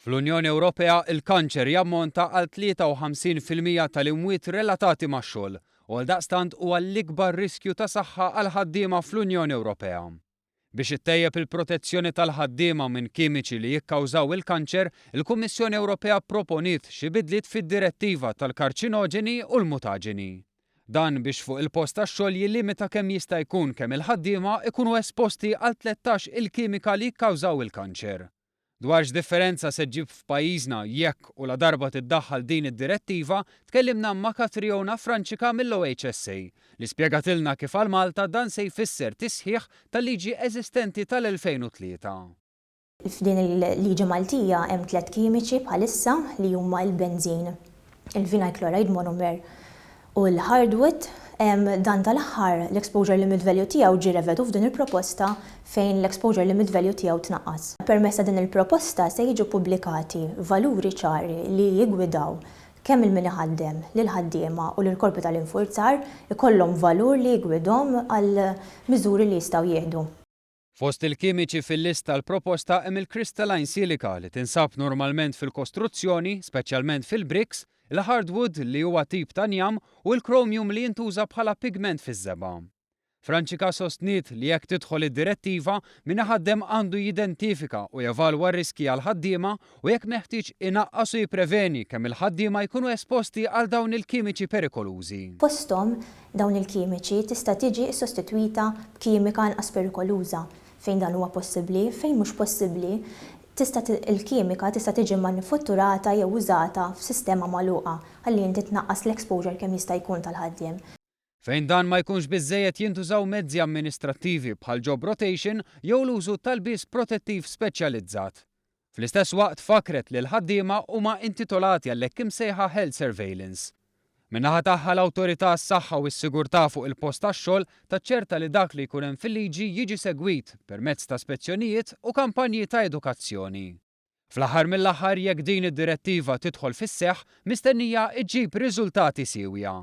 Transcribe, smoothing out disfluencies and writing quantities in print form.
Fl-Unjoni Ewropea, il-kanċer jammonta għal 53% tal-imwiet relatati max-xogħol u għaldaqstant huwa l-ikbar riskju ta' saħħa għall-ħaddiema fl-Unjoni Ewropea. Biex ittejjeb il-protezzjoni tal-ħaddiema minn kimiċi li jikkawżaw il-kanċer, il-Kummissjoni Ewropea pproponiet xi bidliet fid-Direttiva tal-Karċinoġeni u l-Mutaġeni. Dan biex fuq il-post tax-xogħol jillimita kemm jista' jkun kemm il-ħaddiema jkunu esposti għal 13 il-kimika li jikkawżaw il-kanċer. Dwar x'differenza se ġġib f'pajjiżna jekk u ladarba tiddaħħal din id-direttiva, tkellimna ma' Catriona Francica mill-OHSA, li spjegatilna kif għal Malta dan se jfisser tisħiħ tal-liġi eżistenti tal-2003. F'din il-liġi Maltija hemm tlett kimiċi bħalissa li huma l-benzene, il-vinyl chloride monomer u l-hardwood. Dan tal-aħħar, l-exposure limit value tiegħu ġie revedut f'din il-proposta fejn l-exposure limit value tiegħu tnaqqas. Permezz ta' din il-proposta se jiġu pubblikati valuri ċari li jiggwidaw kemm il-min iħaddem, lill-ħaddiema u lill-korpi tal-infurzar ikollhom valur li jiggwidhom għal miżuri li jistgħu jieħdu. Fost il-kimiċi fil-lista l-proposta hemm il-crystalline silica li tinsab normalment fil-kostruzzjoni, speċjalment fil-bricks, il-hardwood li huwa tip ta' njam u l-chromium li jintuża bħala pigment fiż-żebgħa. Francica sostniet li jekk tidħol id-direttiva, min iħaddem għandu jidentifika u jevalwa r-riski għall-ħaddiema u jekk meħtieġ inaqqas u jippreveni kemm il-ħaddiema jkunu esposti għal dawn il-kimiċi perikolużi. Fosthom, dawn il-kimiċi tista' tiġi ssostitwita b'kimika inqas perikoluża fejn dan huwa possibbli, fejn mhux possibbli, tista' il-kimika tista' tiġi manifatturata jew użata f'sistema magħluqa ħalli inti tnaqqas l-exposure kemm jista' jkun tal-ħaddiem. Fejn dan ma jkunx biżżejjed jintużaw mezzi amministrattivi bħal job rotation jew l-użu ta' lbies protettiv speċjalizzat. Fl-istess waqt fakret li l-ħaddiema huma intitolati għall-hekk imsejħa health surveillance. Min-naħa tagħha l-Awtorità għas-Saħħa u s-Sigurtà fuq il-post tax-xogħol taċċerta li dak li jkun hemm fil-liġi jiġi segwit permezz ta' spezzjonijiet u kampanji ta' edukazzjoni. Fl-aħħar mill-aħħar jekk din id-direttiva tidħol fis-seħħ mistennija ġġib riżultati siewja.